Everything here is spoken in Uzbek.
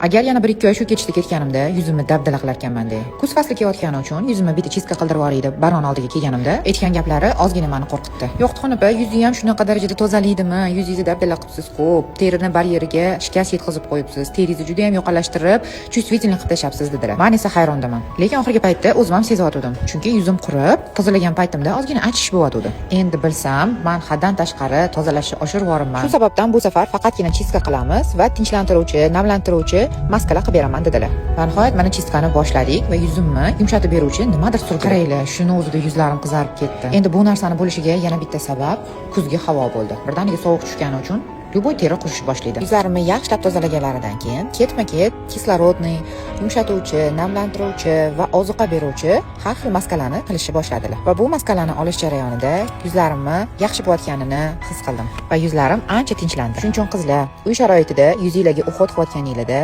Agar yana 1-2 oy shu ketishda ketganimda, yuzimni dabdala qilarkanman-da. Kuz fasli kelayotgani uchun yuzimni bitta чистка qildirib yuboray deb baron oldiga kelganimda, aytgan gaplari ozgina mani qo'rqitdi. "Yo'q, opa, yuzi ham shunaqa darajada tozalaydimi? Yuzingizni dabdala qilibsiz ko'p, terini baryeriga shikast yetkazib qo'yibsiz, teringizni juda ham yo'qolashtirib, чувствительный qilib tashlabsiz", dedilar. Man esa hayrondaman. Lekin oxirgi paytda o'zim ham sezayotgandim. Chunki yuzim qurib, tozalagan paytimda ozgina achish bo'layotgandi. Endi bilsam, man haddan tashqari tozalashni oshirib yuboribman. Shu sababdan bu safar faqatgina чистка qilamiz va tinchlantiruvchi, namlantiruvchi maskalar qilib beraman, dedilar. Va nihoyat mana чистка ni boshladik va yuzimni yumshatib beruvchi nimadir surdi. Qaranglar, shuni o'zida yuzlarim qizarib ketdi. Endi bu narsani bo'lishiga yana bitta sabab kuzgi havo bo'ldi. Birdaniga sovuq tushgani uchun любой teri qurishib boshlaydi. Yuzlarimni yaxshilab tozalaganlaridan keyin ketma-ket кислородный, yumshatuvchi, namlantiruvchi va ozuqa beruvchi har xil maskalarni qilishni boshladilar. Va bu maskalarni olish jarayonida yuzlarimni yaxshi bo'layotganini his qildim va yuzlarim ancha tinchlandi. Shuning uchun, qizlar, uy sharoitida yuzinglarga уход qilayotganinglarda